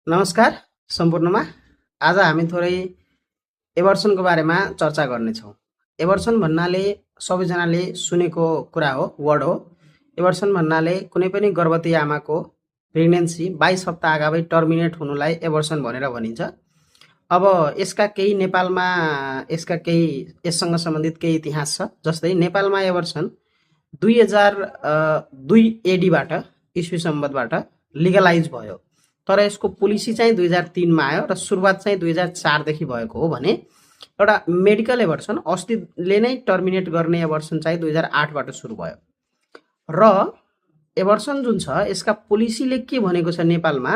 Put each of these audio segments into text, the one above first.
नमस्कार सम्पूर्णमा। आज हामी थोरै एबर्सनको बारेमा चर्चा गर्नेछौँ। एबर्सन भन्नाले सबैजनाले सुनेको कुरा हो, वर्ड हो। एबर्सन भन्नाले कुनै पनि गर्भवती आमाको प्रेग्नेन्सी 22 हप्ता अगावै टर्मिनेट हुनुलाई एबर्सन भनेर भनिन्छ। अब यसका केही नेपालमा यससँग सम्बन्धित केही इतिहास छ। जस्तै नेपालमा एबर्सन 2002 एडीबाट इस्वी सम्बन्धबाट लिगलाइज भयो। तर यसको पोलिसी चाहिँ 2003 मा आयो र सुरुवात चाहिँ 2004 देखि भएको हो भने एउटा मेडिकल एबर्सन अस्तिले नै टर्मिनेट गर्ने एबर्सन चाहिँ 2008 बाट सुरु भयो। र एबर्सन जुन छ यसका पोलिसीले के भनेको छ, नेपालमा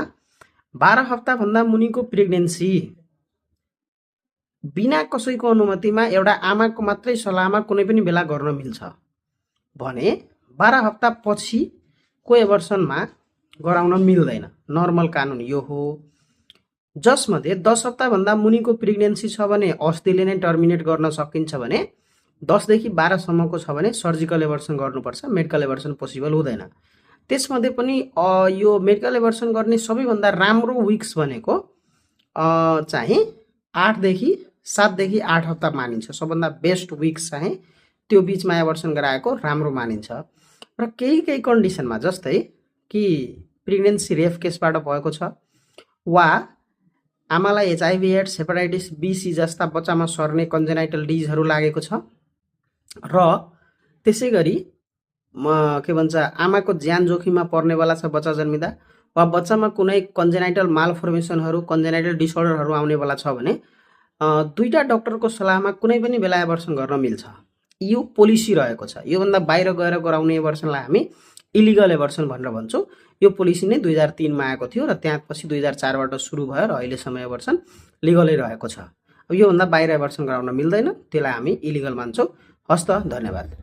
12 हप्ता भन्दा मुनिको प्रेग्नेन्सी बिना कसैको अनुमतिमा एउटा आमाको मात्रै सल्लाहमा कुनै पनि बेला गर्न मिल्छ भने 12 हप्ता पछिको एबर्सनमा गराउन मिल्दैन। नर्मल कानुन यो हो। जसमध्ये 10 हप्ता भन्दा मुनिको प्रेग्नेन्सी छ भने अस्तिले नै टर्मिनेट गर्न सकिन्छ भने 10 देखि 12 सम्मको छ भने सर्जिकल एबर्सन गर्नुपर्छ, मेडिकल एबर्सन पोसिबल हुँदैन। त्यसमध्ये पनि यो मेडिकल एबर्सन गर्ने सबैभन्दा राम्रो विक्स भनेको चाहिँ 7 देखि 8 हप्ता मानिन्छ। सबभन्दा बेस्ट विक्स चाहिँ त्यो बिचमा एबर्सन गराएको राम्रो मानिन्छ। र केही कन्डिसनमा जस्तै कि प्रेग्नेन्सी रेफ केसबाट भएको छ वा आमालाई HIV AIDS, hepatitis B C जस्ता बच्चामा सर्ने कन्जेनाइटल डिजिजहरू लागेको छ र त्यसै गरी के भन्छ आमाको ज्यान जोखिममा पर्नेवाला छ बच्चा जन्मिँदा, वा बच्चामा कुनै कन्जेनाइटल मालफर्मेसनहरू, कन्जेनाइटल डिसअर्डरहरू आउनेवाला छ भने दुईटा डाक्टरको सल्लाहमा कुनै पनि बेला एबर्सन गर्न मिल्छ। यो पोलिसी रहेको छ। योभन्दा बाहिर गएर गराउने एबर्सनलाई हामी इलिगल एबर्सन भनेर भन्छौँ। यो पोलिसी नै 2003 मा आएको थियो र त्यसपछि 2004 बाट सुरु भयो र अहिलेसम्म एबर्सन लिगलै रहेको छ। अब योभन्दा बाहिर एबर्सन गराउन मिल्दैन, त्यसलाई हामी इलिगल मान्छौँ। हस्त, धन्यवाद।